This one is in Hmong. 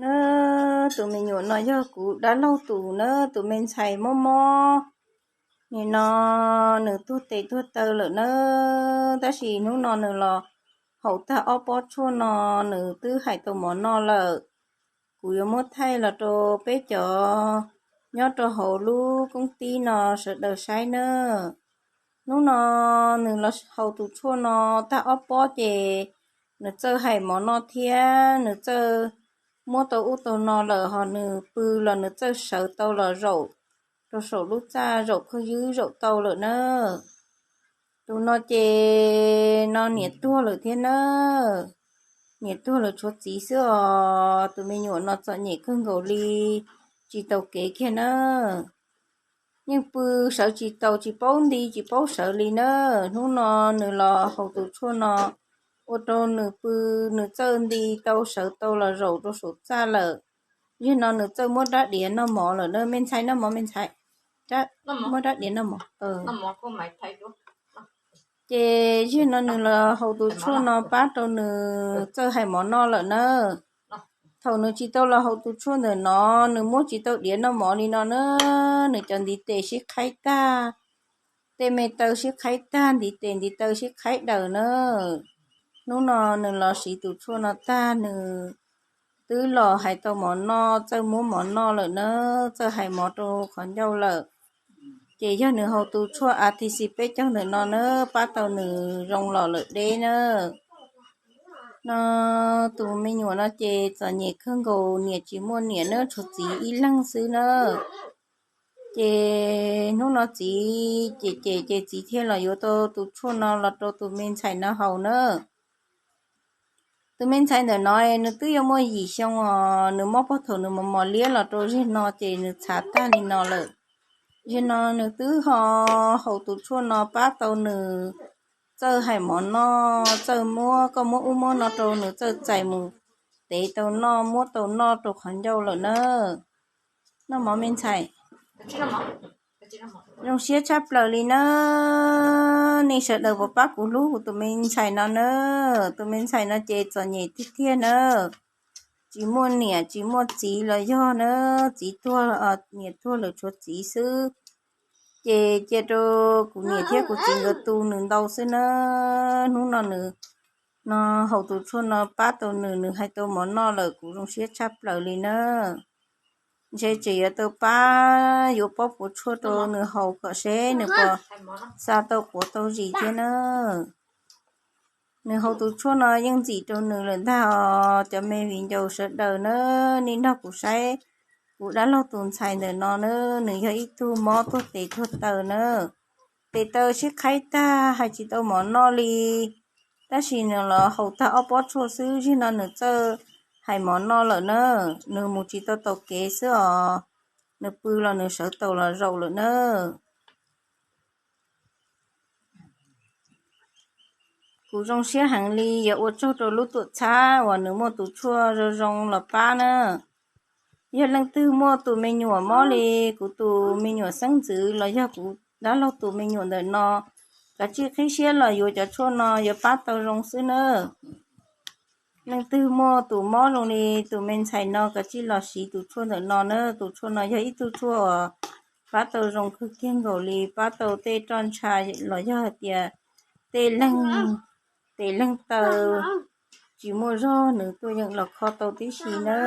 Nab, tus me nyuam no yog kuv dab laug tus nab, tus me ntxhais mob mob. Nim no nws tuag tes tuag taw lawm nab, tab sis hnub no nws los haus tag ob pob tshuaj no, nws twb hais tau mov noj lawm. Kuv yuav muab thaij los rau peb cov nyob rau hauv lub koob tib no sawv daws saib nab. Hnub no nws los haus tus tshuaj no tag ob pob ces nws txawj hais mov noj thiab nws txawj muab tau ub tau no lawm, ho nws pw los nws txawj sawv tau los zaum rau saum lub txaj, zaum khawb ywb zaum tau lawm nab. Tus no ces no niam tuag lawm thiab nab. Niam tuag lawm tshuav txiv xwb os. Tus me nyuam no txom nyem kawg nkaus li, tsis taus kev kiag nab. Yeej pw sawv tsis taus, tsis paub nti tsis paub sawv li nab. Hnub no nws los haus tus tshuaj no ua rau nws pw, nws txawj nti tau sawv tau los zaum rau saum txaj lawm. Yog no nws txawj muab rab diav noj mov lawm nab, me ntxhais noj mov, me ntxhais, muab rab diav noj mov. Ces yog no nws los haus tus tshuaj no pab rau nws txawj hais mov noj lawm nab. Thaum nws tsis tau los haus tus tshuaj ntawm no, nws muab tsis tau diav noj mov li no nab, nws cov ntiv tes sib qhaib tag, tej me taw sib qhaib tag, ntiv tes ntiv taw sib qhaib daws nab. Hnub no nws los siv tus tshuaj no tag, nws twb los hais tau mov noj, txawj muab mov noj lawm nab, txawj hais mov rau qhov ncauj lawm. Ces yog nws haus tus tshuaj A T C peb caug ntawm no nab, pab tau nws zoo los lawm deb nab. No tus me nyuam no ces txom nyem kawg nkaus, niam tsis muaj niam nab, tshuav txiv ib leeg xwb nab. Ces hnub no txiv cem cem ces txiv thiaj los yuav tau tus tshuaj no los rau tus me ntxhais no haus nab. Tus me ntxhais ntawm no nws twb yuav muaj yim xyoo os, nws mob puag thaum nws mos mos liab los rau zeg no ces nws txhav tag li no lawm. Zeg no nws twb ho haus tus tshuaj no pab tau nws txawj hais mov noj, txawj muab, koj muab ub muab no rau nws txawj txais mus tev tau noj, muab tau noj rau qhov ncauj lawm nab. Noj mov me ntxhais. Zoo siab tshaj plaws li nab, nej sawv daws puas pab kuv hlub kuv tus me ntxhais no nab. Tus me ntxhais no ces txom nyem tiag tiag nab, tsis muaj niam tsis muaj txiv los yog nab, txiv tuag, niam tuag lawm tshuav txiv xwb. Ces cia rau kuv niam thiab kuv txiv nkawd tu nws ntau xwb nab. Hnub no nws no haus tus tshuaj no pab tau nws, nws hais tau mov noj lawm, kuv zoo siab tshaj plaws li nab. Ntshe tseem yuav tau pab yuav pob puav tshuaj rau nws haus kom seb nws puas xa tau quav tau zis thiab nab. Nws haus tus tshuaj no yeej ntxim rau nws lawm ntag os cov me viv ncaus sawv daws nab. Nej nrog kuv saib kuv dab laug tus ntxhais ntawm no nab, nws yog ib tug mob tuag tes tuag taw nab. Tes taw sib qhaib tag, hais tsis tau mov noj li. Tab sis nws los haus tag ob pob tshuaj xwb, zeg no nws txawj hais mov noj lawm nab. Nws mus tsis tau taus kev xwb os, nws pw los nws sawv taus los zaum lawm nab. Kuv zoo siab heev li, yuav ua tsaug rau lub tuam txhab uas nws muaj tus tshuaj zoo zoo los pab na. Yog leej twg muaj tus me nyuam mob li kuv tus me nyuam xeeb ntxwv los yog kuv dab laug tus me nyuam ntawm no, kav tsij qhib siab los yuav cov tshuaj no yuav pab tau zoo xwb na. Leej twg muaj tus mob zoo li tus me ntxhais no kav tsij los siv tus tshuaj ntawm no na. Tus tshuaj no yog ib tug tshuaj uas pab tau zoo kawg kiag nkaus li, pab tau tej roj ntsha los yog hais tias tej leeg, tej leeg taw tsis muaj zog nws tuaj yeem los kho tau tib si na.